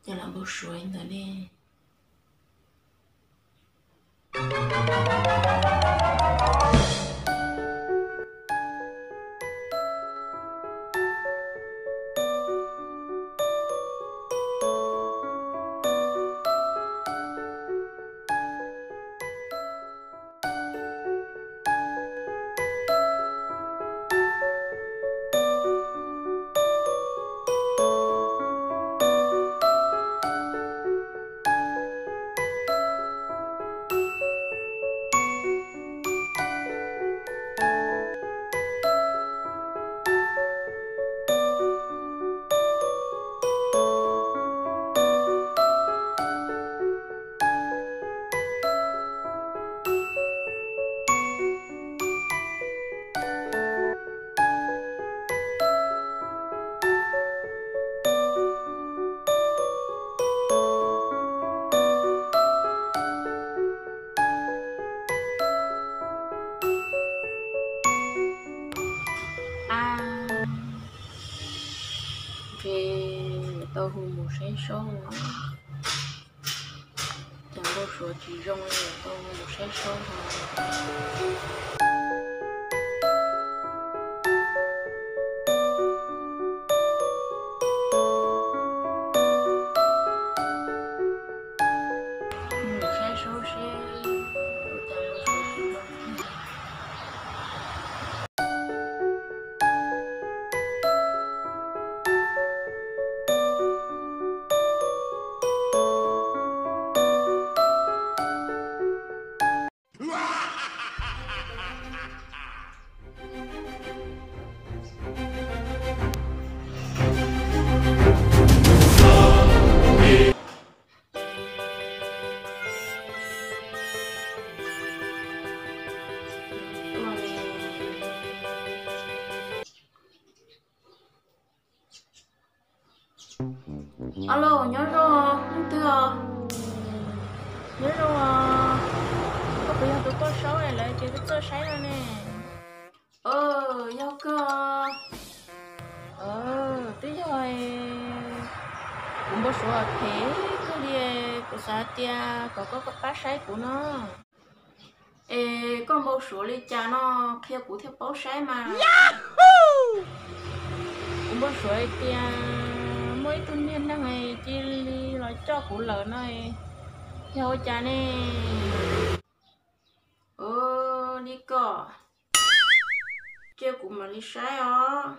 Ces los npau suav li ntawd ne. Ces tau hu mus saib saub, cas npau suav tsis zoo li, tau hu mus saib saub no. Mus saib saub seb cas npau suav tsis zoo. Alo, nyob zoo, leej twg os? Nyob zoo os, koj puas yog tus poj saub lawv tias tuaj txawj saib no ne? Yog kawg. Twb yog kuv npau suav phem kawg li, kuv xav tias kom koj pab saib kuv no. Es koj npau suav li cas no, qhia kuv thiaj paub saib mas. Kuv npau suav hais tias muaj ib tug niag neeg cia li los coj kuv lawm no, yog ua cas ne? Li ko, cia kuv mam li saib os.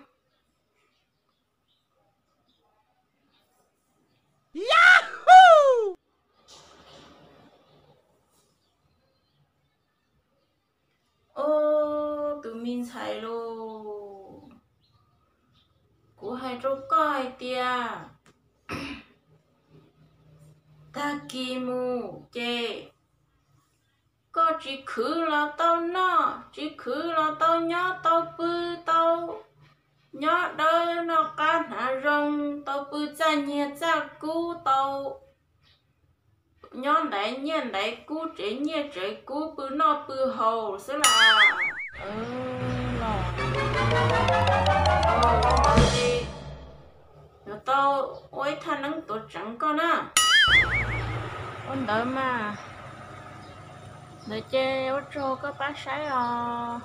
Ub, tus me ntxhais lauj, kuv hais rau koj hais tias tag kis mus ces koj tsis khwv los tau noj, tsis khwv los tau nyob, tau pw, tau nyob dawb noj qab hnav zoo, tau pw txaj nyiag txaj kub, tau nyob ntaiv nyiaj ntaiv kub, tsev nyiaj tsev kub, pw noj pw haus xwb las. Yuav tau ua ib thaj neeb tuav tseev koj na. Ua ntawd mas, ntawd ces ua tsaug koj pab saib os.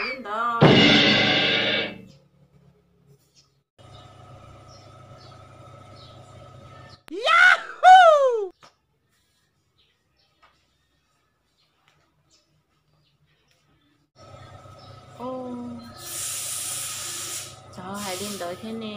Li ntawd. Txhob hais li ntawd thiab ne.